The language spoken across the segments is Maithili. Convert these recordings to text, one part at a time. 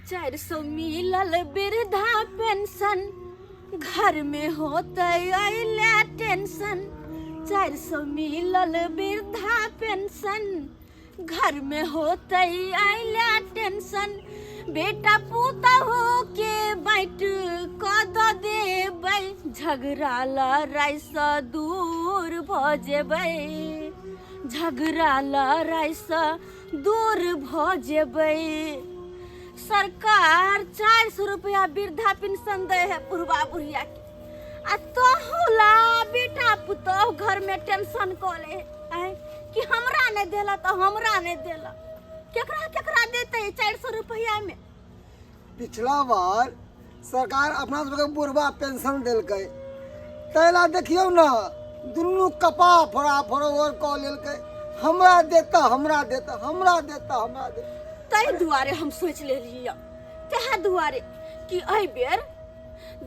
400 मिलल वृद्धा पेंशन, घर में होते अइले टेंशन। 400 मिलल वृद्धा पेंशन, घर में होते अइले टेंशन। बेटा पुतहु के बाँट कऽ दऽ देबै, झगड़ा लड़ाइसँ दूर भऽ जेबै, झगड़ा लड़ाइसँ दूर भऽ जेबै। सरकार 400 रुपया वृद्धा पेंशन दै है बुढ़वा बुढ़िया के, आ तोहू ला बेटा पुतोह घर में टेंशन कऽ ले आँय, कि हमरा नहि देला तऽ हमरा नहि देला। केकरा केकरा देतै 400 रुपया में? पिछला बार सरकार अपना सबके बुढ़वा पेंशन देलकै, तै ला देखियौ ने दुनू कपा फोड़ा फोड़ोर कऽ लेलकै, हमरा देता हमरा देता हमरा देता हमरा देता। ताहि दुआरे हम सोचि लेलियै, ताहि दुआरे कि एहि बेर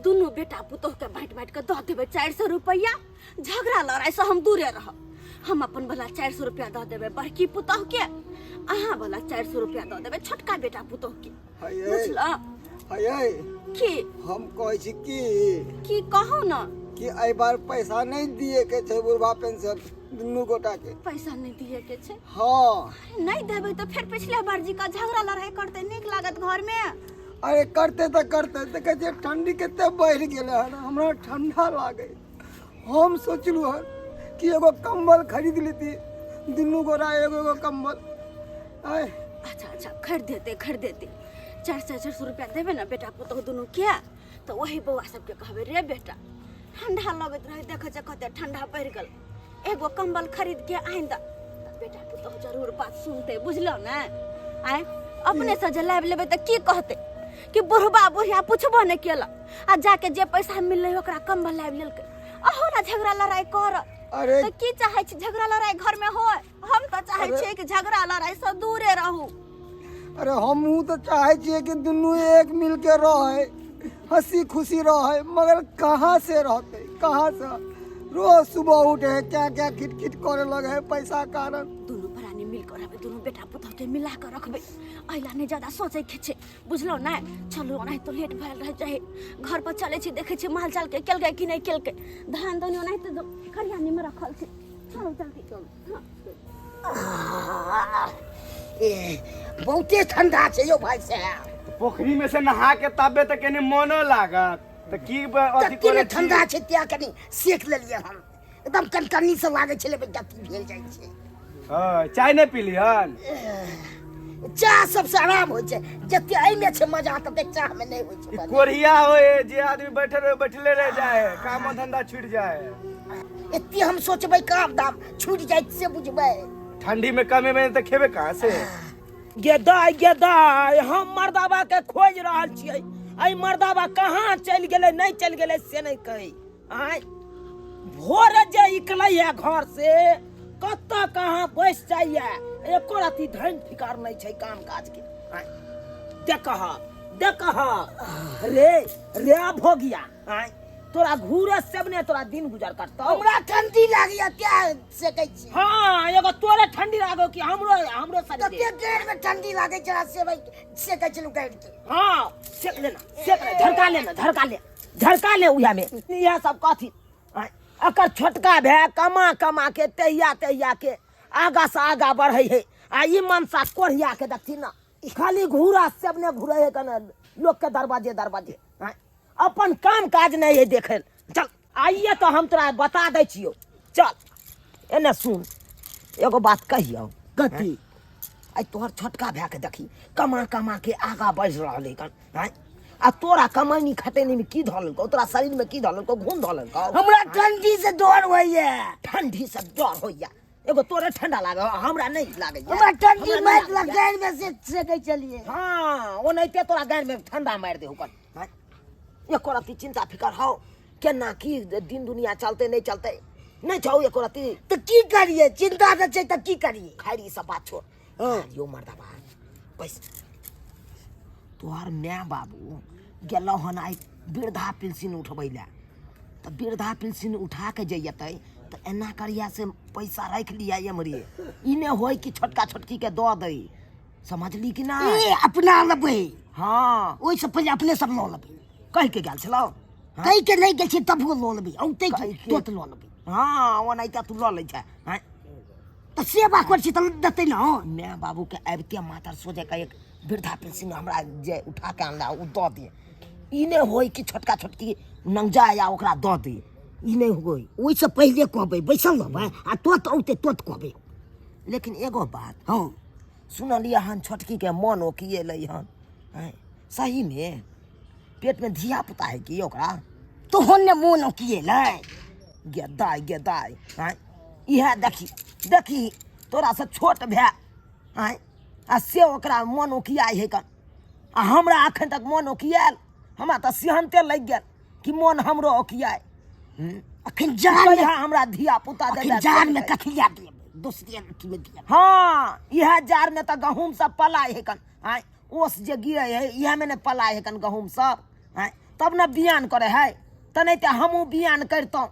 दुनू बेटा पुतोह के बाँटि बाँटि कऽ दऽ देबै 400 रुपैआ, झगड़ा लड़ाइसँ हम दूरे रहब। हम अपन वाला 400 रुपया दऽ देबै बड़की पुतोह के, अहाँ वाला 400 रुपया दऽ देबै छोटका बेटा पुतोह के। हयै। बुझलऽ? हयै। की? हम कहै छी की, की कहू ने, कि एहि बार पैसा नहि दिए के छै बुढ़वा पेंशन दुनू गोटा के। पैसा नहि दिए के छै? हाँ। अरे नहि देबै तऽ फेर पिछले बार जी का झगड़ा लड़ाई करते, नीक लागत घर में? अरे करते तऽ करते, देखै छियै ठंडी कते बढ़ि गेलै हन, हमरा ठंडा लागै। हम सोचलहुँ हन कि एगो कंबल खरीद लेती दुनू गोरा एगो एगो कंबल। आय। अच्छा अच्छा, खरीद देते खरीद देते, 400 400 रुपया देबै ने बेटा पुतोह दुनू के, तऽ वही बौआ सबके कहबै, रे बेटा ठंडा लगैत रहे, देखै छै कते ठंडा बढ़ि गेल, एगो कंबल खरीद के आनि दऽ, तऽ बेटा पुतोह जरूर बात सुनतै। बुझलौ ने? आय अपने से जे लाबि लेबै तऽ की कहतै कि बुढ़बा बुढ़िया पुछबो नहि केलक, आ जाके जे पैसा मिललै ओकरा कंबल लाबि लेलकै, अहू ने झगड़ा लड़ाई करत। अरे तऽ की चाहै छी झगड़ा लड़ाई घर में होय? हम तऽ चाहै छियै कि झगड़ा लड़ाई से दूरे रहू। अरे हमहूँ तऽ चाहै छियै कि दुनू एक मिल के रहे, हंसी खुशी रहे, मगर कहाँ से रहते, कहाँ से? रोज सुबह उठे है क्या क्या खिट खिट करे लगे है पैसा कारण। दुनू प्राणी मिल कर रहबै, दुनू बेटा पुतोह के मिला कर रखबै, अहिला नहि ज्यादा सोचै के छै, बुझलौ ने? चलू, ओनाहितो लेट भेल रह जाइ, घर पर चलै छी, देखै छी माल जाल के केलकै कि नहि केलकै, धान दौनी ओनाहिते खरिहानी में रखल छै। चलू जल्दी चलू। ए, बहुते ठंडा छै यौ भाई साहब। पोखरी में से नहा के तबे तऽ कनि मोनो लागत, तऽ की अथी कते ने करै छी? ठंडा छै त्या कनि सेक लेलियै हम, एकदम कनकनी से लागै छलै गति भेल जाइ छै। हँ, चाय नहि पीलिहन? चाह सबसे आराम होइ छै, जते एहिमे छै मजा तते चाह में नहि होइ छै मजा। कोढ़िया होए जे आदमी बैठल रहे बैठले रह जाए है, काम धंधा छूट जाए है। एते हम सोचबै काम दाम छूट जाए से बुझबै। ठंडी में कमे में तऽ खेबे कहाँ से? गे दाय गे दाय, हम मर्दाबा के खोज रहल छियै, एहि मर्दाबा कहाँ चलि गेलै नहि चलि गेलै से नहि कहै। आँय भोर जे निकलैया घर से कतऽ कहाँ बैस जाइया, एको रति धन फिकार नहि छै काम काज के। आँय देखह देखह रे रे भोगिया, आँय तोरा घूरे सब ने तोरा दिन गुजर करतौ। हमरा ठंडी लागैया क्या सेकै छी? हाँ एगो तोरे ठंडी लागो कि हमरो हमरो शरीर कते देर में ठंडी लागै छै सेबै सेकै छलु गाड़ि के। हाँ सेक लेना सेक ले, झरका लेना झरका ले झरका ले उहा में। इएह सब कथी आँय, एकर छोटका भाय कमा कमा के तहिया तहिया के आगा से आगा बढ़े है, आ ई मनसा कोढ़िया के देखथिन ना खाली घूरा सब ने घूरे है कने लोग के दरवाजे दरवाजे। आँय, अपन काम काज नहीं है देखे। चल आइए तो हम तोरा बता दै छियौ, चल एने सुन एगो बात कहियौ। कथी? आइ तोहर छोटका भाय के देखी कमा कमा के आगा बढ़ि रहल है कन। आँय, आ तोरा कमैनी खटैनी में की धऽ लेलकौ, तोरा शरीर में की धऽ लेलकौ, घून धऽ लेलकौ? हमरा ठंडी से डर होइया। ठंडी से डर होइया? एगो तोरे ठंडा लागल, हमरा नहीं लागैया। हमरा ठंडी हमरा नहि मारि लागैया। गाड़ि में से सेकै छलियै। हाँ ओनाहिते तोरा गाड़ि में ठंडा मारि देहु कन। आँय, एको रत्ती चिंता फिकर हौ केना की दिन दुनिया चलते नहीं चलते नहीं छौ एको रत्ती? तऽ की करियै, चिंता तऽ छै तऽ की करियै। खैर ई सब बात छोड़। हाँ। यो मर्दाबा पैस तोहर माय बाबू गेलौ हन आइ वृद्धा पेंशन उठबै लए, तऽ वृद्धा पेंशन उठा के जे एतै तऽ एना करिया से पैसा राखि लिया एमरे, ई नहि होय कि छोटका छोटकी के दऽ दै। समझली कि ना? ए अपना लेबै। हाँ, ओहिसँ पहिले अपने सब लऽ लेबै। कहि के गेल छलौ? कहि के नहि गेल छी तबो लऽ लेबै, औतै कहि के- तुरंत लऽ लेबै। हाँ, ओनाहिते तू लऽ लै छै। आँय? तऽ सेवा करै छी तऽ देतै ने। माय बाबू के आबिते मातर सोझे के एक वृद्धा पेंशन हमरा जे उठा के अनला ओ दऽ दे। ई नहि होय कि छोटका छोटकी नंगजा या ओकरा दऽ दे, ई नहि होय। ओहिसँ पहिले कहबै, बैसल रहबै आ तुरंत औतै तुरंत कहबै। लेकिन एगो बात हँ सुनलियै हन, छोटकी के मन ओकिएलै हन। आँय, सही में पेट में धिया पुता है कि ओकरा? तोहन ने मोन ओकिएलै। गे दाइ, गे दाइ, आँय, इएह देखी देखी तोरा से छोट भाय, आँय, आ से ओकरा मन ओकियाइ है कन, आ हमरा अखन तक मन ओकियायल? हमरा तऽ सेहनते लागि गेल कि मन हमरो ओकियाय। अखन जान कहिया हमरा धिया पुता अखन देबै? जान में कथी ला देबै? दोसरे अथी में दिया। हाँ, इएह जाड़ में तऽ गहूँम सब पलाय है कन। आँय, ओस जे गिरे है इएह में ने पलाय है कन गहूँम सब। आँय, तब ने बियान करे है, तऽ नहि तऽ हमहूँ बियान करितहुँ,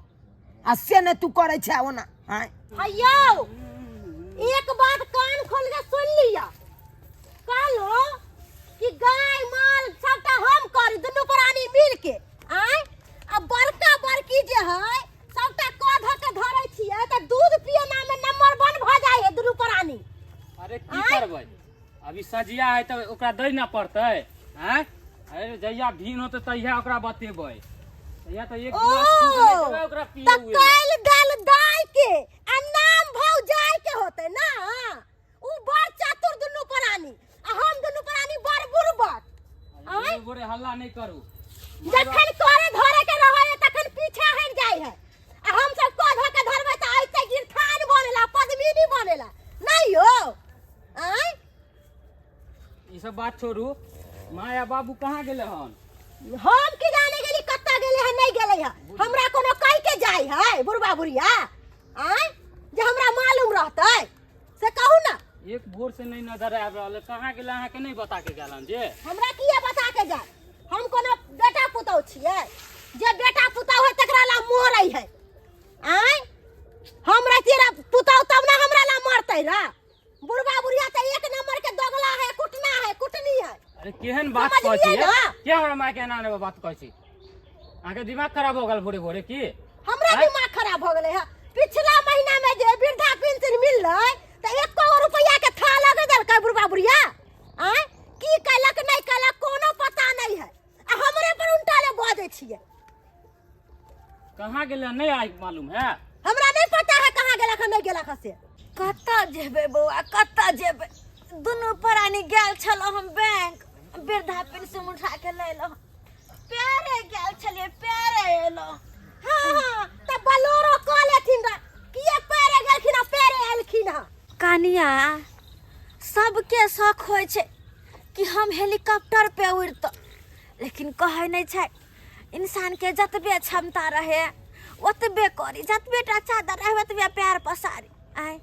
आ से नहि तू करै छै ओना। आँय हयौ, एक बात कान खोल के सुन लिया, कहलो कि गाय माल सबटा हम करी दुनू प्राणी मिल के। आँय, आ बड़का बड़की जे है सबटा कऽ धऽ के धरै छियै तऽ दूध पियना में नंबर वन भऽ जाइ है दुनू प्राणी। अरे की करबै, अभी सजिया है तऽ ओकरा दै ना पड़तै। आँय, अरे जहिया भीन होतै तहिया ओकरा बतेबै, तहिया तऽ एक ओ गिलास दूध नहि देबै ओकरा पिए तऽ उए लए। कैल गल दाय के आ नाम भौ जाय के होतै ना। उ बड़ चतुर दुनू प्राणी आ हम दुनू प्राणी बड़ बुड़बक। अरे भोरे हल्ला नहीं करू। जखन करे धरे के रहे है तखन पीछा हट जाय है, आ हम सब कह धऽ के धरबै तऽ ऐसे गिरथान बनेला पद्मिनी बनेला नहीं हो। आँय, ई सब बात छोड़ू, माँ या बाबू कहाँ गेले हन? हम की जाने गेली कत्ता गेले है नहीं गेले है, हमरा कोनो कह के जाय है बुढ़बा बुढ़िया? आँय, जे हमरा मालूम रहतै से कहू ना। एक भोर से नहीं नजर आबि रहल है, कहाँ गेले अहाँके नहीं बता के गेलन जे? हमरा किया बता के जाय? हम कोनो बेटा पुतहु छियै? जे बेटा पुतहु है तकरा ला मरै है। आँय, हम रहतियै रे पुतहु तब ना हमरा ला मरतै रे। बुढ़बा बुढ़िया तऽ एक नंबर के दोगला है, कुटना है, कुटनी है। अरे केहन बात कहै समझलियै छी ना? के हमरा माय के एना ने बात कहै छी? अहाँके दिमाग खराब हो गेल भोरे भोरे की? हमरा आँय? दिमाग खराब हो गेलै है। पिछला महीना में जे वृद्धा पेंशन मिललै तऽ एको गो रुपैआ के था लगे देलकै बुढ़बा बुढ़िया। आँय, की कैलक नहीं कैलक कोनो पता नहीं है, आ हमरे पर उल्टा ले बजै छियै। कहाँ गेलै नहीं आई मालूम है? हमरा नहीं पता है कहाँ गेलक है नहीं गेलक है से। कतऽ जेबै बौआ, कतऽ जेबै? दुनू प्राणी गेल छलहुँ हम बैंक, वृद्धा पेंशन उठा के लैलहुँ, पैरे गेल छलियै पैरे एलहुँ। हाँ हाँ, तऽ बलोरो कऽ लेथिन रे, किए पैरे गेलखिन आ पैरे एलखिन हँ? कनिया, सबके शौक होइ छै कि हम हेलीकॉप्टर पे उड़तहुँ, लेकिन कहै नहि छै इंसान के जतबे क्षमता रहे ओतबे करी, जतबे टा चादर रहे ओतबे पैर पसारी। आँय,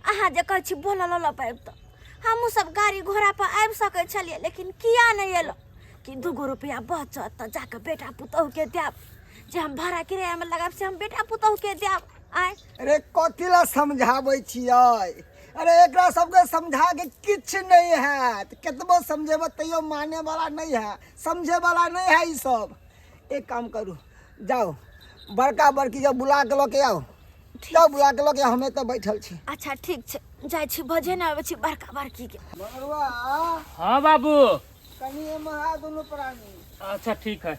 अहाँ जे कहै छी बोलऽ लऽ पाबि तऽ हमहूँ सब गाड़ी घोड़ा पर आबि सकै छलियै, लेकिन किया नहि एलहुँ कि 2 गो रुपैआ बचत तऽ जाकऽ बेटा पुतहुके देब, जे हम भाड़ा किरायामे लगायब से हम बेटा पुतहुके देब। आँय, अरे कथी ला समझाबै छियै? अरे एकरा सबके समझा के किछु नहि हैत, केतबो समझेबै तैयो माने वाला नहीं है, समझे वाला नहीं है ई सब। एक काम करू, जाओ बड़का बड़की के बुला के लऽ के आउ, जाओ बुला के लऽ के आउ, हम एतऽ बैठल छी। अच्छा ठीक छै, जाइ छी बजे ने आबै छी बड़का बड़की के। मगरुआ। हाँ बाबू, कनि एम्हर आ दुनू प्राणी। अच्छा ठीक है,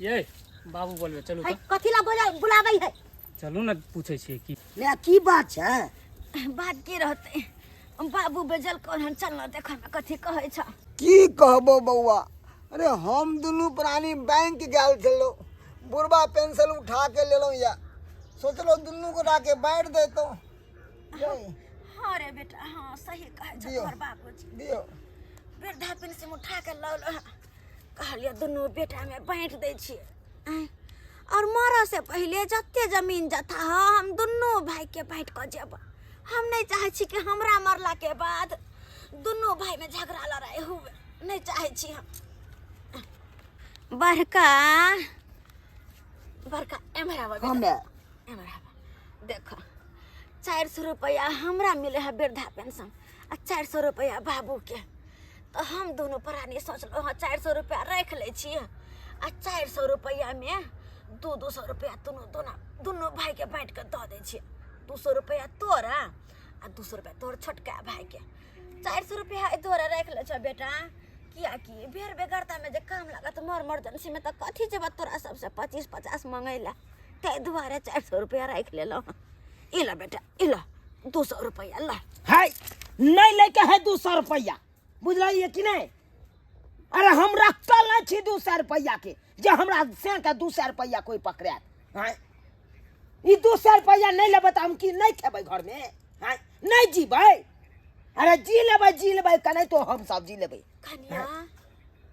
ये बाबू बोलबे चलू। है तऽ कथी ला बुलाबै है? चलू ने, पूछै छियै की ले की बात छै? बात की रहतै बाबू, बेजल कोन, चल न देखऽ ने कथी कहै छ। की कहबो बौआ, अरे हम दुनू प्राणी बैंक गेल छलहुँ, बुढ़बा पेंशन उठा के लेलहुँ या सोचलहुँ दुनू गोटा के बाँटि देतहुँ। हाँ रे बेटा, हाँ सही कहै छ दियौ। तोहर बाबूजी। दियौ। वृद्धा पेंशन उठा के लौल, कहलियै दुनू बेटामे बाँटि दै छियै। आँय, और मरऽ से पहिले जते जमीन जथा ह हम दुनू भाईके बाँटि कऽ जेब। हम नहि चाहै छी कि हमरा मरलाके बाद दुनू भाईमे झगड़ा लड़ाइ हुए, नहि चाहै छी हम। बड़का बड़का एम्हर आबऽ बेटा। हमे एम्हर आबऽ, देखो 400 रुपैआ हमरा मिले है वृद्धा पेंशन। आ 400 रुपैआ बाबूके। तऽ हम दुनू प्राणी सोचलहुँ हँ 400 रुपैआ राखि लै छी आ 400 रुपैआमे 200 रुपैआ दुनू दुना दुनू भाइके बाँटि कऽ दऽ दै छियै। 200 रुपैआ तोरा आ 200 रुपैआ तोहर छोटका भाइके। 400 रुपैआ एहि दुआरे राखि लै छौ बेटा, किएकि बेर बेगरतामे जे काम लागत मर इमरजेंसीमे तऽ कथी जेबऽ तोरा सबसँ 25-50 मङ्गै लए, ताहि दुआरे 400 रुपैआ राखि लेलहुँ हँ। ई लऽ बेटा, ई लऽ 200 रुपैआ लऽ। है नहीं लेके है 200 रुपैआ, बुझलियै कि नहीं? अरे हम रखल नहीं छी 200 रुपैआ के, जे हमरा से के 200 रुपैआ कोई पकड़ायत। हाँ, ई 200 रुपैआ नहीं लेबै तऽ हम की नहीं खेबै घर में? हाँ, नहीं जीबै? अरे जी लेबै, जी लेबै कने तो हम सब जी लेबै। कनिया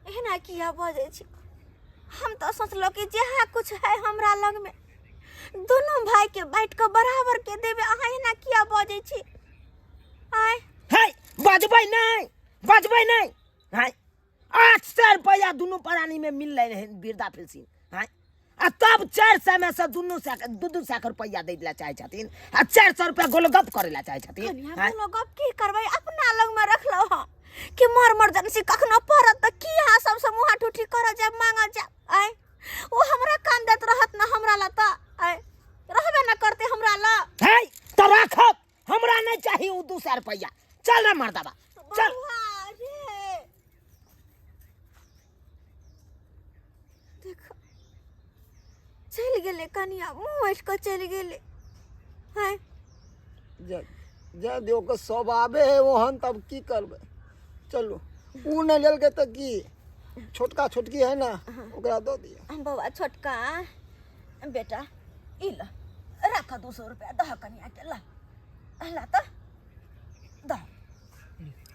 एहना किया बजै छी? हम तऽ सोचलहुँ कि जहाँ कुछ है हमरा लग में दुनू भाई के बाँटि कऽ बराबर के देबै, अहाँ एना किया बजै छी? आय है बजबै नहीं, बजबै नहीं। है 800 रुपैआ दुनू प्राणी में मिललै रहै वृद्धा पेंशन। है आ तब 400 में से दुनू सए दू दू सए के रुपैआ दै लए चाहै छथिन आ 400 रुपैआ गोलगप करै लए चाहै छथिन। कनिया हैं? गोलगप की करबै, अपना लग में रखलहुँ हँ कि मर मर्जेंसी कखनो पड़त तऽ की अहाँ सबसँ मुँहा ठूठी करऽ जायब मांगऽ जायब। आय ओ हमरा काम दैत रहत ना हमरा ला तऽ आय रहबे ना करते हमरा ला। है तऽ राखब, हमरा नहीं चाही उ 200 रुपैआ। चल रे मर्दबा, चल। बउआ रे देख चलि गेलै कनिया, मुँह ऐठ कऽ चलि गेलै। हाय जा दियौ, ओकर स्वभावे है ओहन, तब की करबै। चलू उ नहि लेलकै तऽ की, छोटका छोटकी है ना, ओकरा दऽ दियौ। बौआ छोटका बेटा ई ल राख 200 रुपया दह कनिया के, ल ल तऽ दह।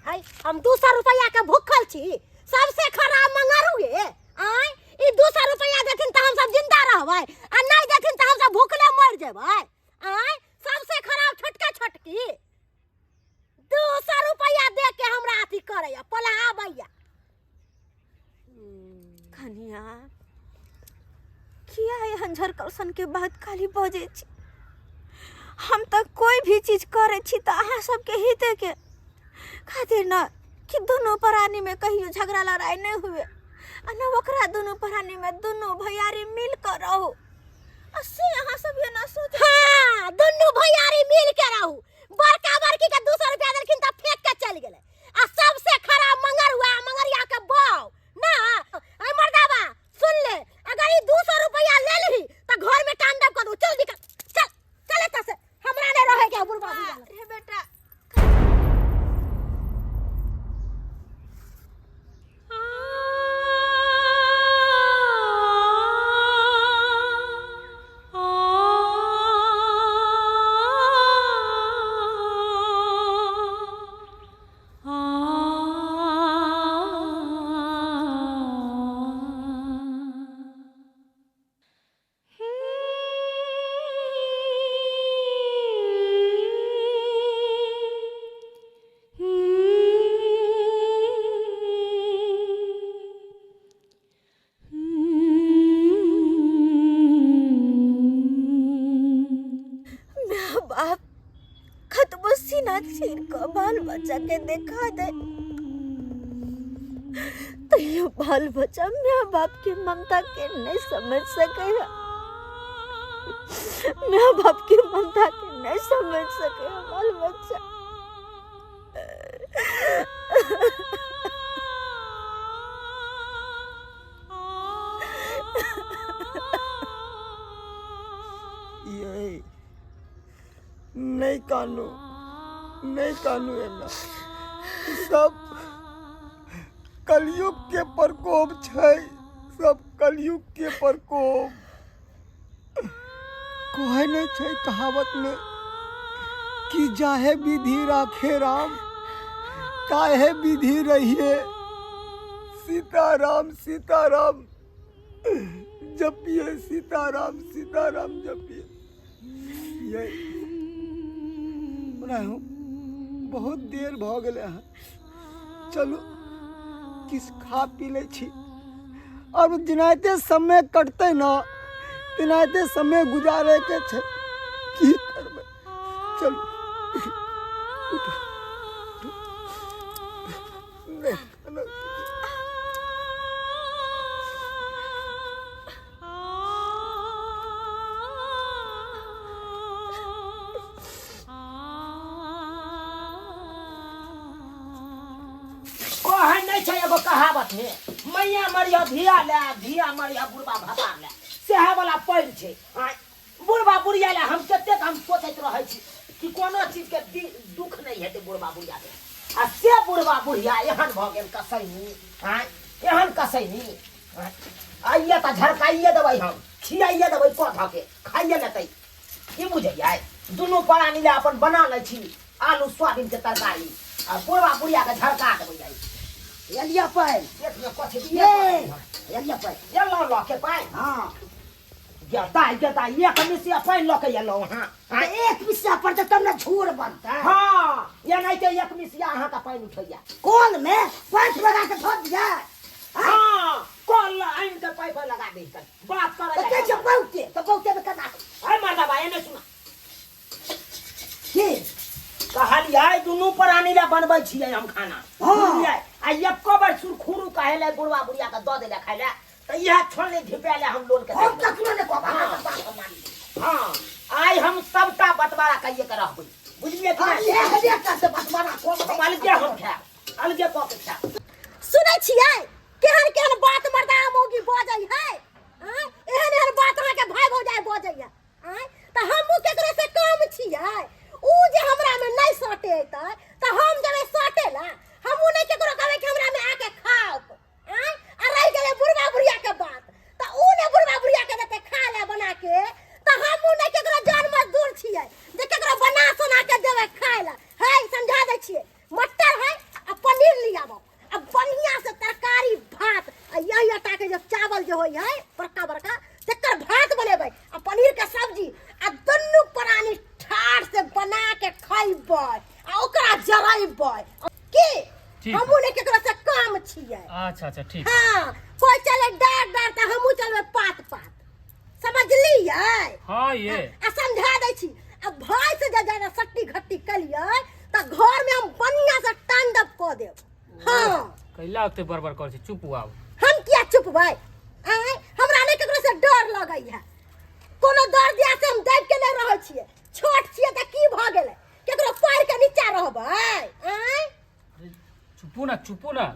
आय हम 200 रुपया के भूखल छी, सबसे खराब मंगरू ये। आय ई 200 रुपया देथिन तऽ हम सब जिंदा रहबै आ नहीं देथिन तऽ हम सब भूखले मर जेबै। आय सबसे खराब छोटका छोटकी 200 रुपया दे के हमरा अथी करैया पलाबैया। कनिया किया एहन झरकल सन के बात खाली बजै छी? हम तऽ कोई भी चीज करै छी तऽ अहाँ सबके हिते के खातिर न, कि दुनू प्राणी में कहियो झगड़ा लड़ाई नहीं हुए आ न ओकरा दुनू प्राणी में दुनू भैयारी मिल कर रहू। आ से अहाँ सब एना सोच। हाँ दुनू भैयारी मिल के रहू। बड़का बड़की के 200 रुपया देलखिन तऽ फेंक के चलि गेलै। आ सबसे खराब मंगरुआ मंगरिया के बाव ना। अरे मर्दाबा सुन ले, अगर ई 200 रुपया ले लही तऽ घर में तांडव कर दू। चल निकल, चल चल एतऽ से, हमरा नहीं रहे के बुढ़बा बुढ़िया लग। रे बेटा माय बाप कतबो सीना चीर कऽ बाल बच्चा के देखा दे तैयो बाल बच्चा माय बाप के ममता के नहीं समझ सके है, माय बाप के ममता के नहीं समझ सके है बाल बच्चा। ये नहीं कानू, नहीं कानू एना, सब कलयुग के प्रकोप छै, सब कलयुग के प्रकोप। कहै नहि छै कहावत में कि जाहे विधि राखे राम ताहे विधि रहिए। सीताराम सीताराम जपिए, सीताराम सीताराम जपिए। ये ओनाहु बहुत देर भऽ गेलै हँ, चलू किछु खा पी लै छी। और जेनाहिते समय कटतै ने तेनाहिते समय गुजारैके छै, की करबै। चलू उठू। आपस में मैया मरिया धिया ले धिया मरिया बुढ़बा भता ले सएह वाला पैर छै। आँय बुढ़बा बुढ़िया ले हम कतेक हम सोचैत रहै छी कि कोनो चीज के दुख नहि हेतै बुढ़बा बुढ़िया के, आ से बुढ़बा बुढ़िया एहन भऽ गेल कसैनी। आँय एहन कसैनी। आँय आइए तऽ झरकाइए देबै हम, खियाइए देबै कऽ धऽ के खाइए लेतै। की बुझैयै दुनू प्राणी ले अपन बना लै छी आलू सोयाबीन के तरकारी आ बुढ़बा बुढ़िया के झरका देबै आइ। एलिया पानि पेट में कथी ये एलिया पानि एलहुँ लऽ के पानि। हाँ गेता गेता एक मिसिया पानि लऽ के एलहुँ अहाँ। तऽ एक मिसिया पड़तै तब ने झोर बनतै। हाँ एनाहिते एक मिसिया अहाँके पानि उठैया। कल में पाइप लगा के धऽ दिया। हाँ कल आनि के पाइप लगा दै बात करे तऽ कहै छै बहुते तऽ बहुते में केना। अरे मर्दबा एने सुना की कहलियै दुनू प्राणी लए बनबै छियै हम खाना। हाँ। बुझलियै आ एको बेर सुरखुरु कहै लए बुढ़वा बुढ़िया के दऽ देले खाय लए तऽ इएह छोड़ने धिपै लए हम लोन के हम कखनो नहि कहब, अहाँके बात हम मानि लेब। हाँ आइ हम सबटा बँटवारा कहिए के रहबै, बुझलियै कि हम नहि? इएह हेबे करतै बँटवारा कऽ हम अलगे हम खायब, अलगे कऽ के खायब। सुनै छियै केहन केहन बात मर्दा मौगी बजै है? आँय एहन एहन बात अहाँके भाय भौजाइ बजै है? आँय तऽ हमहूँ केकरो से कम छियै? उ जे हमरा में नहीं सटे अयतै तऽ हम जेबै सटे ला? हमहूँ नहीं केकरो कहबै कि हमरा में आके खाओ। आँय आ रहि गेलै बुढ़वा बुढ़िया के बात तऽ उ ने बुढ़वा बुढ़िया के देतै खा ले बना के, तऽ हमहूँ नहीं केकरो जन मजदूर छियै जे केकरो बना सोना के देबै खाय ला। है समझा दै छियै, मटर है आ पनीर लियाबो आ बढ़िया से तरकारी भात आ यही आटा के जे चावल जे होय है बड़का बड़का तकर भात बनेबै आ पनीर के सब्जी आ दुनू प्राणी ठाढ़ से बना के खैबै आ ओकरा जरेबै। की ठीक। हमहूँ ने केकरो से कम छियै। अच्छा अच्छा ठीक। हाँ कोई चले डार डार तऽ हमहूँ चलबै पात पात, समझलियै? हाँ ये आ समझा दै छी आ भाय से जे ज्यादा सट्टी घट्टी कलियै तऽ घर में हम बढ़िया से तांडव कऽ देब। हाँ कैला ओते बड़बड़ करै छी, चुप हुआ। हम किया चुप भाई? आँय हमरा नहि केकरो से डर लगै है, कोनो डर दिया से हम दबि के नहि रहै छियै। छोट छियै तऽ की भऽ गेलै, केकरो पैर के नीचा रहबै? आँय अरे चुपू ना, चुपू ना।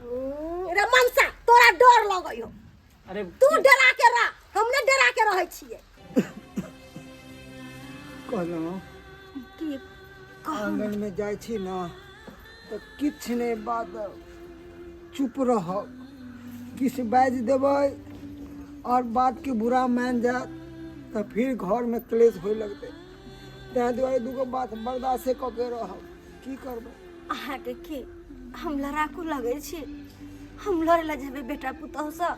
रे मनसा तोरा डर लगै हो। अरे तू डरा के रह, हम नहि डरा के रहै छियै। कहलहुँ की कहू? आंगन में जाइ छी न तऽ किछु नहि बाजब, चुप रहब। किछु बाजि देबै और बातके बुरा मानि जायत तऽ फिर घरमे क्लेश होय लगतै। ताहि दुआरे दूगो बात बर्दाश्ते कऽ के रहब, की करबै। अहाँके की हम लड़ाकू लगै छी? हम लड़े लए जेबै बेटा पुतहुसँ?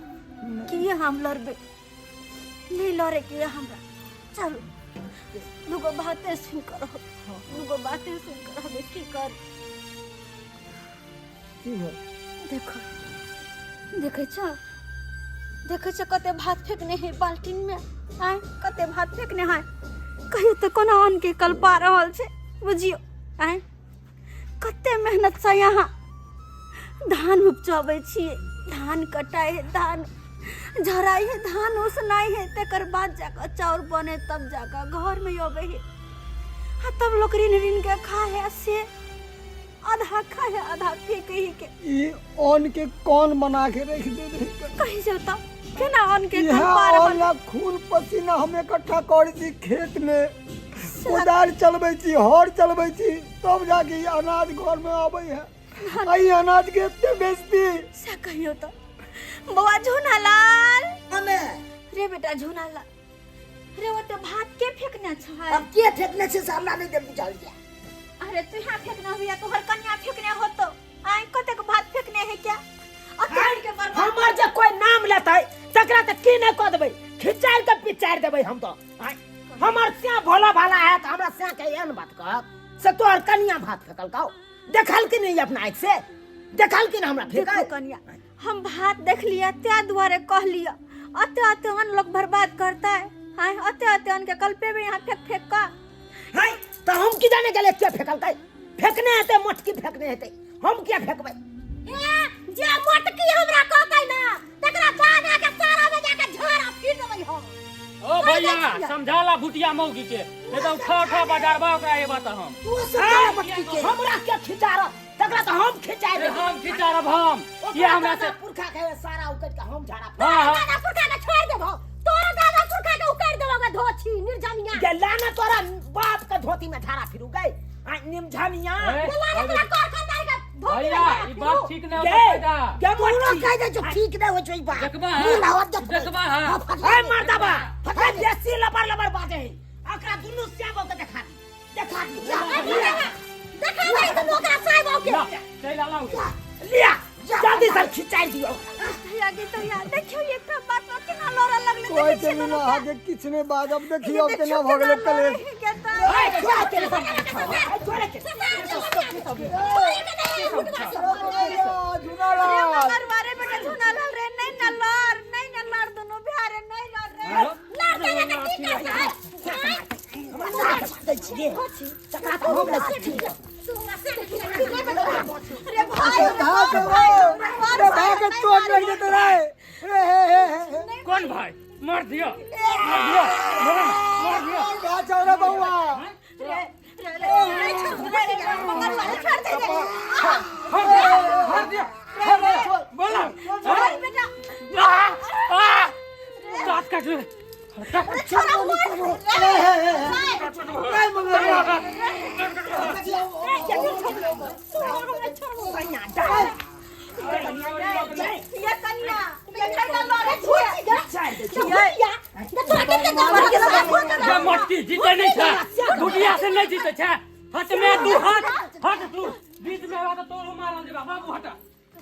की हम लड़बै? नहीं लड़े के हमरा। चलू दूगो बातें सुन कर रहब, दूगो बातें सुन कर रहबै, की कर की भेल? देखो देखै छ, देखै छ कते भात फेकने है बाल्टीन में। आय कते भात फेकने है, कहियो तऽ कोना अन्न के कल्पा रहल छै, बुझियो। आय कते मेहनत से यहाँ धान उपजाबै छियै, धान कटाइ है, धान झराइ है, धान उसनाइ है, तकर बाद जाकऽ चाउर बने, तब जाकऽ घरमे अबै है। आ तब लोक ऋण ऋण के खाय है, से आधा खाय है आधा फेंके ही के। ई अन्न के कौन बना के रख दे रही? कहीं जाता केना अन्न के इएह कल्पा रहल? अन्न ला खून पसीना हम इकट्ठा करै छी, खेत में कोदारि चलबै छी, हर चलबै छी, तब जाके ई अनाज घर में अबै है। आ ई अनाज के एते बेचती से कहियो तो बौआ झूना लाल। हमे रे बेटा झूना लाल रे, ओते भात के फेकने छै? अब के फेकने छै से हमरा नहि बुझल जाय। अरे तू यहाँ फेकने हुआ, तोहर कन्या फेकने होतो। आय कतेक भात फेकने है क्या? अकेले के बर्बाद। हमर जे कोई नाम लेतै तकरा तऽ की नहि कऽ देबै, खिचारि के पिचारि देबै हम तऽ। आँय, हमर स्या भोला भाला है तऽ हमरा स्या के एहन बात कहत से तोहर कनिया भात फेकलकौ? देखल कि नहीं अपना आँखि से? देखल कि नहीं हमरा देखो फेकल? कनिया हम भात देख लिया त्या दुआरे कह लिया, अते अते अन्न लोग बर्बाद करता है। आय अते अते अन्न के कल्पे में यहाँ फेंक फेंक का। है तो हम की जाने गेले के फेकलकै? फेकने हेतै मोटकी फेकने हेतै, हम किया फेकबै? ए, जे मोटकी हमरा कहतै ना तकरा बाना के सारा में जाके झाड़ा फिर देबै हम। ओ भैया समझाला भुटिया मौगी के, नहीं तो उठा उठा बाजारबा ओकरा एबा त हम। तू समझा मोटकी के। हमरा के खिचारत? तकरा ओकरा तऽ हम खिंचाय अरे देबै। हम खिचारब हम ओकरा ये हमरा से दादा पुरखा के सारा उकट के हम झाड़ा हाँ हाँ दादा पुरखा के छोड़ देबो तोरा दादा पुरखा के उखाड़ देबो गे धोछी निर्जमिया गे लाना तोरा बाप के धोती में झाड़ा फिरू गई आ निमझनिया ए, लाना तोरा कर खानदान के धोती में भैया झाड़ा ई फिरू। बात ठीक नहीं गे होता फायदा गे तोरो मोटकी कह दे जो ठीक नहीं होइ छौ ई बात देखबा मुँह लावत देखबै। देखबा है ए मर्दबा फटा बेसी लबर लबर बाजे है ओकरा दुनू श्यामो के देखा दी देखा दी देखा दे दुनू ओकरा साहेब के ला चल आला लिया जल्दी से खिंचाई दियो तैया गे तैया देखियो एकटा बात पर केना लड़ऽ लगलै कहै देखै छियै छली दुनू ना के। अहाँके किछु नहि बाजब देखियौ केना भऽ गेलै कलेश ए छोड़ के छोड़ के झुनालाल रे बेटा झुनालाल रे नहीं ना लड़ नहीं ना लड़ दुनू बिहारे नहीं लड़ रे रे भाई भाग रे भाग चोट लग जेतै रे रे हे हे हे कौन भाई मार दिया मार दिया मार मार दिया भाग जाओ रे बउआ रे रे रे रे रे मंगलवार छोड़ दे रे मार दिया मार दिया बोला छोड़ बेटा आ आ दांत काट ले छोड़ा मार हे हे हे रे मंगलवा ये कन्या ये कन्या लड़े छियै ये मटकी जीते नहीं छे दुनिया से नहीं जीते छे हट में तू हट हट तू बीच में आवा तो तोरो मारल जेबा बाबू हटा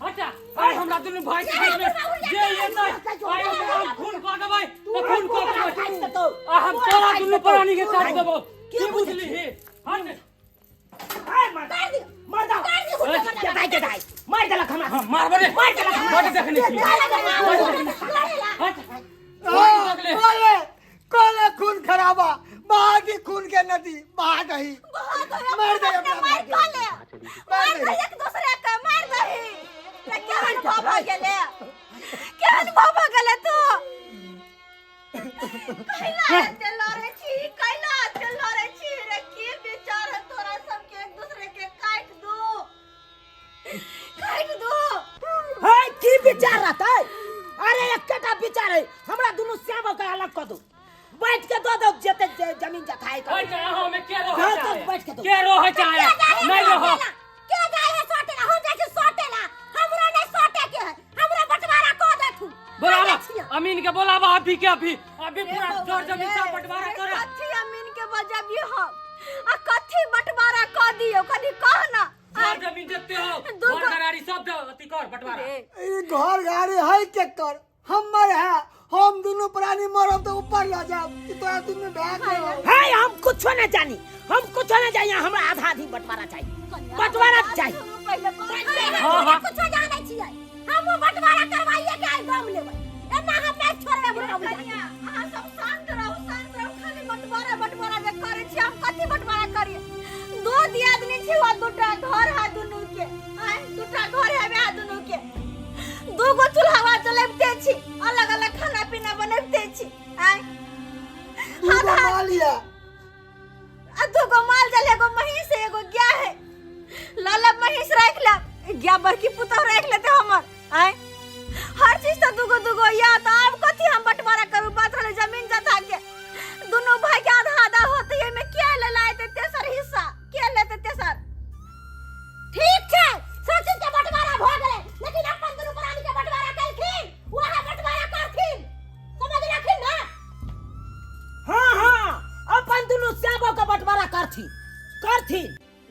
हटा आइ हमरा दुनू भाई के बीच में जे ये नहीं आइ ओकरा हम खून कऽ देबै तऽ खून कऽ देबै आ हम तोरा दुनू प्राणी के काटि देबौ की बुझली ही हट मार देलक हमरा हाँ मारबे रे मार देलक हमरा। बड देखने छी हट कोले कोले खून खराबा बहा दी खून के नदी बहा दही मार दे अपना मार भाई के। खा ले मार दे एक दूसरे के मार दही रे केहन भाव भऽ गेले केहन भाव भऽ गेले तू कैला एते लड़े छी कैला एते लड़े छी रे की विचार है तोरा सबके एक दूसरे के काटि दू काटि दू है की विचार रहतै अरे एकटा विचार है हमरा दुनू श्याम के अलग कऽ दू बैठ के दऽ दो जते जमीन जथा है हट अहाँ में के रह हाँ, चाहे तो बैठ के दो। के रह चाहे नहीं रह के जाय है सटेला हम जाइ छी सटेला हमरा नहीं सटे के है हमरा बंटवारा कऽ देथु बोलावा अमीन के बोलावा अभी के अभी अभी पूरा जोर जमीन सब बंटवारा कर कथी अमीन के बजबियो हम आ कथी बंटवारा कऽ दियौ कनि कह ना जोर जमीन जते हो दू घर घरारी सब दे अथी कर बंटवारा रे ई घर गाड़ी है केकर हमर है हम दुनू प्राणी मरब तो ऊपर लऽ जाब कि तोरा दुनू भाय के हो। है हम कुछो न जानी हम कुछो न जानी हमरा आधा आधी बंटवारा चाहिए बंटवारा चाहिए पहिले बात हाँ, हाँ। कुछो जानै छियै हम बंटवारा करवाइए के आइ दम लेबै एना हम नहीं छोड़बै बुढ़ा बुढ़ा कनिया अहाँ सब शांत रहू शांत रहू खाली बंटवारा बंटवारा जे करै छी हम कथी बंटवारा करियै दो दियादनी छी आ दूटा घर है दुनू के आय दूटा घर है वएह दुनू के दू गो चूल्हा जलबिते छी अलग अलग खाना पीना बनबिते छी आय दू गो माल यऽ आ दू गो माल जाल एगो महींस है एगो गाय है लाला महींस राख लेब गाय बड़की पुतहु राख लेते हमर आय हर चीज तऽ दूगो दूगो या तऽ आब कथी हम बंटवारा करू बात रहलै जमीन जथा के दुनू भाई के आधा आधा होते एहिमे के लेला एते तेसर हिस्सा के लेते तेसर ठीक छै सब चीज के बंटवारा भऽ गेलै लेकिन अपन दुनू प्राणी के बंटवारा केलखिन वएह बंटवारा करथिन समझलखिन ना हाँ हाँ अपन दुनू श्यामो के बंटवारा करथिन करथिन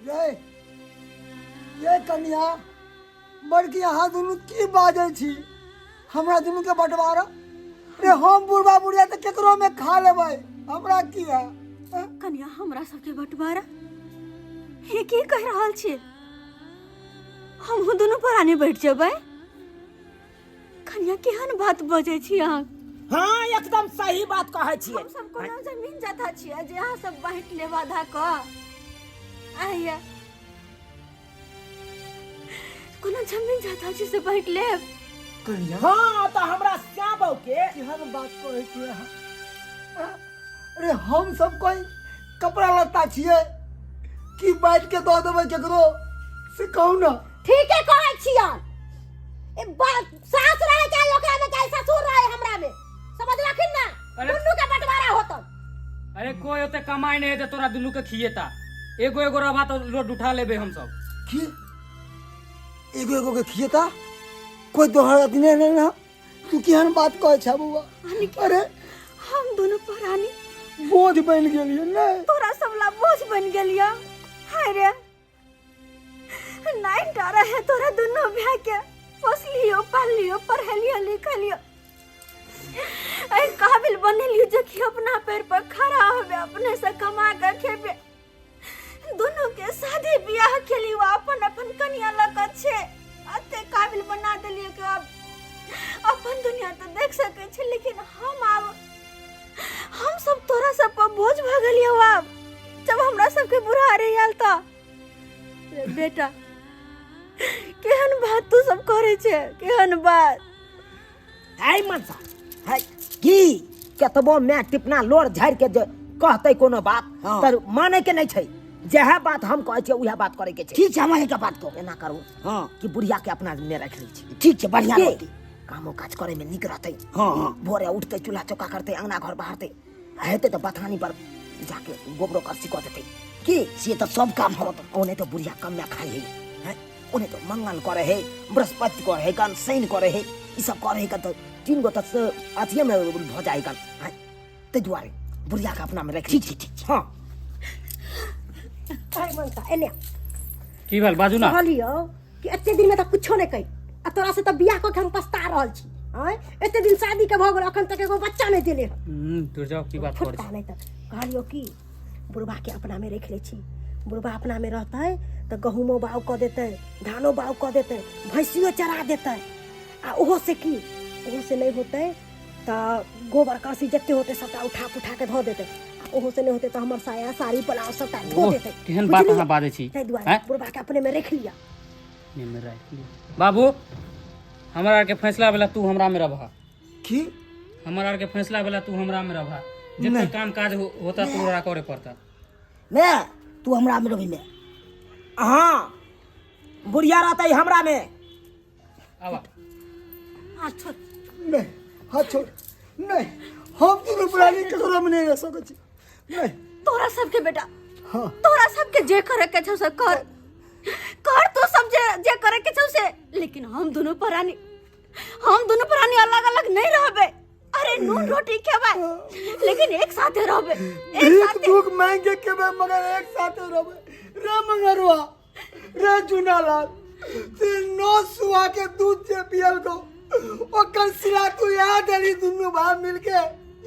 रे ये कन्या बड़की अहाँ दुनू की बाजै छी हमरा दुनू के बंटवारा रे हम बुढ़बा बुढ़िया तऽ केकरो में खा लेबै हमरा की है हँ? कन्या हमरा सबके बंटवारा हे की कहि रहल छी हमहूँ दुनू प्राणी बैठ जेबै कन्या केहन बात बजै छी अहाँ हाँ एकदम सही बात कहै छियै हम सब कोनो जमीन जथा छियै जे अहाँ सब बाँटि लेब आधा कऽ आइया कोनो जमीन जथा छै से बाँटि लेब कन्या हाँ तऽ हमरा श्यामो के केहन बात कहै छियै अहाँ आँ? अरे हम सब कोई कपड़ा लत्ता छियै कि बाँटि के दऽ देबै केकरो से कहू ना ठीके कहै छियन। ए सास रहे चाहे ओकरा में, चाहे ससुर रहे हमरा में, समझलखिन ना? अरे- दुनू के बंटवारा होतन। अरे कोई ओते कमाई नहीं है तोरा दुनू के खिएता। एगो एगो रबा तो लोड उठा लेबे हम सब। की एगो एगो के खिएता? कोई दोहरा अथी नहीं नहीं ना। तू केहन बात कहै छ बौआ? अरे हम दोनों परानी बोझ बनि गेलियै नहीं। तोरा सब ला बोझ बन गेलियो। हाय रे, नाइन टा रहे तोरा दोनों भाई के, पोसलियो पाललियो पढ़लियो लिखलियो, एहि काबिल बनेलियो जे कि अपना पैर पर खड़ा होबे, अपने से कमा के खेबे। दोनों के शादी बियाह केलियो, अपन अपन कनिया लऽ कऽ छै। एते काबिल बना देलियै कि आब अपन दुनिया तऽ देख सकै छी, लेकिन हम आब हम सब तोरा सब पर बोझ भऽ गेलियौ। आब जब हमरा सबके बुढ़ा रहि आयल तऽ रे बेटा, केहन बात तू सब करै छै, केहन बात? है मनसा है की केतबो मैं टिपना लोर झाड़ि के जे कहतै कोनो बात हाँ। तऽ मानै के नहि छै। जएह बात हम कहै छियै उएह बात करे के छै। ठीक छै, हम अहाँके बात कहू। एना करू हाँ। कि बुढ़िया के अपना में राखि लै छी। ठीक छै, बढ़िया की? रहतै। कामो काज करे में नीक रहतै। हाँ, हाँ। भोरे उठतै, चूल्हा चौका करतै, अंगना घर बहारतै, आ हेतै तऽ बथानी पर जाके गोबरो करसी कऽ देतै। की से तऽ सब काम होत। ओने तऽ बुढ़िया कमे खाइ है, हैं? ओने तऽ मंगल करे है, बृहस्पति करे है, गन शनि करे है, ई सब करे है तऽ 3 गो तऽ अथिये में भऽ जाइ गन, हैं? ताहि दुआरे बुढ़िया के अपना में राखि। ठीक छै, ठीक छै। हाँ। अरे मनसा, एने की भेल? बाजू ना। कहलियौ कि एते दिन में तऽ कुछो नहि कहि, आ तोरा से तऽ बियाह कऽ के हम पछता रहल छी। आँय, एते दिन शादी के भऽ गेल, अखन तक एगो बच्चा नहि देले हन। दूर जाओ, की बात करै फुटता छी? नहि तऽ कहलियौ कि बुढ़बा के अपना में राखि लै छी। बुढ़बा अपना में रहतै तऽ गहूमो बाउ कऽ देतै, धानो बाउ कऽ देतै, भैंसियो चरा देतै, आ ओहो से की, ओहो से नहि होतै तऽ गोबर करसी जते होतै सबटा उठा पुठा के धऽ देतै, आ ओहो से नहि होतै तऽ हमर साया साड़ी ब्लाउज सबटा धो ओह, देतै। केहन बात बुझलियै? अहाँ बाजै छी, ताहि दुआरे आँय? बुढ़बा के अपने में राखि लिअ। अपने में राखि लिअ। बाबू, हमरा आरके फैसला भेला, तू हमरा में रह। की? हमरा आरके फैसला भेला, तू हमरा में रह। जितना काम काज होता तोरा करे पड़ता। मैं तू हमरा में रही। मैं हाँ, बुढ़िया रहतै हमरा में। आवा। हाथ छोड़। नहीं, हाथ छोड़। नहीं, हम दुनू प्राणी ककरो में नहीं रह सकै छी। नहीं। तोरा सबके बेटा, हाँ। तोरा सबके जे करे के छौ से कर, कर तू सब जे जे करे के छौ से, लेकिन हम दोनों प्राणी अलग अलग नहीं रहबे। अरे नून रोटी खेबै लेकिन एक साथे रहबे, एक भीख साथे। भूख मांगे खेबै मगर एक साथे रहबे। रे मंगरुआ, रे चुनालाल, ते 9 सुआ के दूध जे पियल को ओकर सिला तू यहाँ देली, दुनू भाई मिलके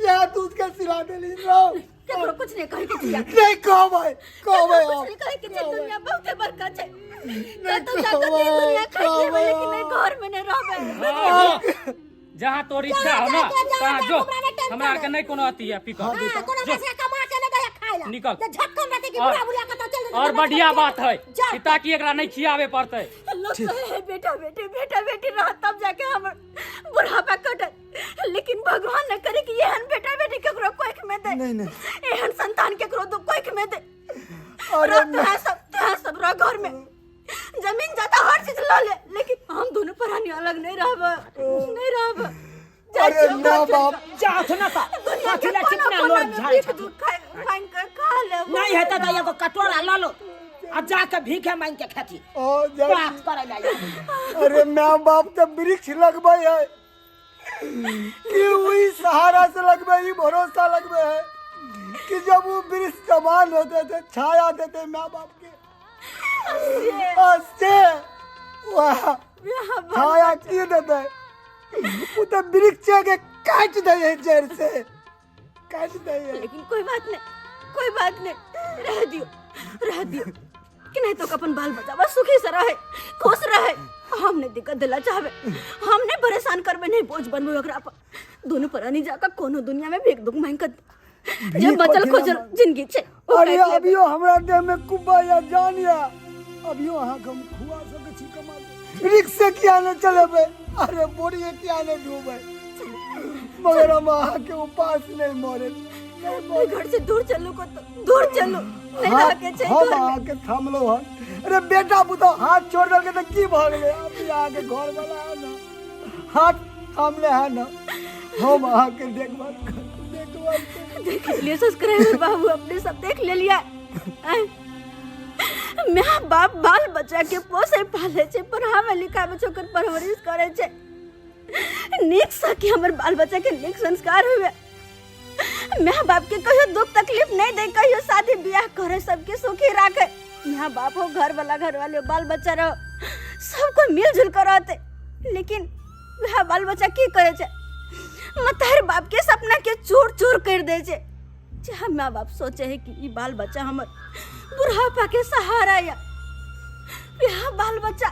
यहाँ दूध के सिला देली। रो केकरो कुछ नहीं कहे के छै। नहीं कहबै, कहबै केकरो कुछ हम। नहीं कहे के छै, दुनिया बहुते बड़का छै। नहीं कतौ जाके कहबै, दुनिया खाइ लेबै, कहबै। लेकिन नहीं घर में नहीं रहबै। जहाँ तोर इच्छा हो ना जा, जा, तहाँ जा, जो। हमरा नहि टेंशन हमरा आरके है। नहीं कोनो अथी है फिकर। हाँ, कोनो जो। पैसा कमा के नहि दैया खाइ ला। निकल। जे झक्कन रहतै कि और- बुढ़ा बुढ़िया कतौ चलि जेतै, और तऽ बढ़िया चलि बात है जा। कि ताकि एकरा नहीं खियावे पड़तै। लोग कहे है बेटा बेटी, बेटा बेटी रह तब जाके हमर बुढ़ापा कटत, लेकिन भगवान न करे कि एहन बेटा बेटी केकरो कोख में दे। नहीं, नहीं। एहन संतान केकरो दो कोख में दे। अरे रह तोरा सब, तोरा सब रह घर में, जमीन जाता हर चीज ल ले, लेकिन हम दोनों प्राणी अलग नहीं रहब, नहीं रहब। जा अरे छियौ, ना घर छोड़ि बाप। कऽ। जाथ ना तऽ दुनिया के कथी लए कोना चिकना कोना लोर में झाड़ै भीख छथिन? दुख मांगि कऽ खा लेब। नहीं हेतै तऽ एगो कटोरा लऽ लो आ जाके भीखे मांगि के खेती। ओ जा। बात करै लए आयल। अरे माँ बाप तऽ वृक्ष लगबै है कि वही सहारा से लगबे, ही भरोसा लगबे है कि जब वो वृक्ष जवान होते थे छाया देते माँ बाप के, से वाह छाया की देते, वो तो वृक्ष के काट दे है, जड़ से काट दे है। लेकिन कोई बात नहीं, कोई बात नहीं, रह दियो, रह दियो कि नहीं तो अपन बाल बच्चा बस सुखी से रहे, खुश रहे। हम नहीं दिक्कत दिला चाहबे, हम नहीं परेशान करबे, नहीं बोझ बनबे ओकरा पर। दोनों प्राणी जाकर कोनो दुनिया में भीख दुख मांग कर जे भीख बचल पथिना खोजल मांग। जिंदगी छे, ओ अरे काटि लेबै। अभियो हमरा देह में कुब्बा या जान या अभियो अहाँ के हम खुआ सकै छी कमा के। रिक्शे किया ने चलेबै, अरे बोरिये किया ने ढोबै, मगर हम अहाँ के उपास नहीं मरे, नहीं मरे। घर से दूर चलू को तो दूर चलू, नहीं हाँ, रह के छै हम घर में। अहाँ के थामलो हन, अरे बेटा पुतोह हाथ छोड़ देलकै तऽ की भऽ गेलै? आब अहाँके घर वाला है ने, हाथ थामले है ने, हम अहाँके देखभाल करब, देखभाल करब। देख लिए सब्सक्राइबर बाबू, अपने सब देख ले लिया। माय बाप बाल बच्चा के पोसे पाले छै, पढ़ावे लिखावे छै, ओकर परवरिश करे छै नीक सँ कि हमर बाल बच्चा के नीक संस्कार हुए, माय बाप के कहियो दुख तकलीफ नहीं दे, कहियो शादी ब्याह करे, सबके सुखी राखे। माय बाप हो, घर वाला, घर वाले हो, बाल बच्चा रहो, सबको मिलजुल कर रहते। लेकिन वह बाल बच्चा की करे छै? मतार बाप के सपना के चूर चूर कर दे छै। जहाँ माँ बाप सोचे है कि ई बाल बच्चा हमर बुढ़ापा के सहारा या, वह बाल बच्चा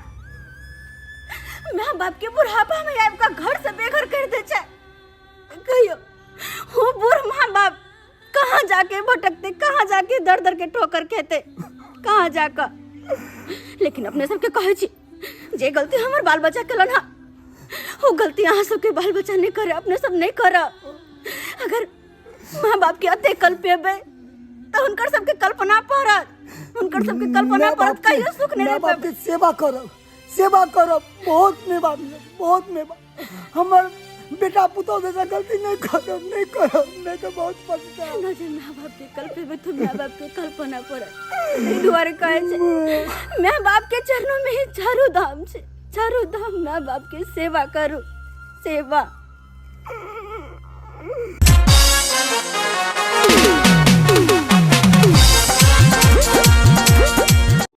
माँ बाप के बुढ़ापा में आबि कऽ घर से बेघर कर दे छै। कहियो वो बूढ़ माँ बाप कहाँ जाके भटकते, कहाँ जाके दर दर के ठोकर खेते, कहाँ जाकर। लेकिन अपने सबके कहै छी जे गलती हमर बाल बच्चा केलन हँ, वो गलती अहाँ सबके बाल बच्चा नहीं करे, अपने सब नहीं करब। अगर माँ बाप के अते कल्पेबै तऽ हुनकर सबके कल्पना पड़त, हुनकर सबके कल्पना माय पड़त, बाप के- कहियो सुख नहीं माय बाप पेबै। के सेवा करब, सेवा करब, बहुत मेवा मिलत, बहुत मेवा। हमर बेटा पुतोह जैसा गलती नहीं करब, नहीं करब, नहीं तो बहुत पछताएब। ना जे माँ बाप के कल्पेबै तऽ माँ बाप के कल्पना पड़त। एहि दुआरे कहै छै माँ बाप के चरणों में ही चारू धाम छै, चारू धाम माँ बाप के सेवा करू, सेवा।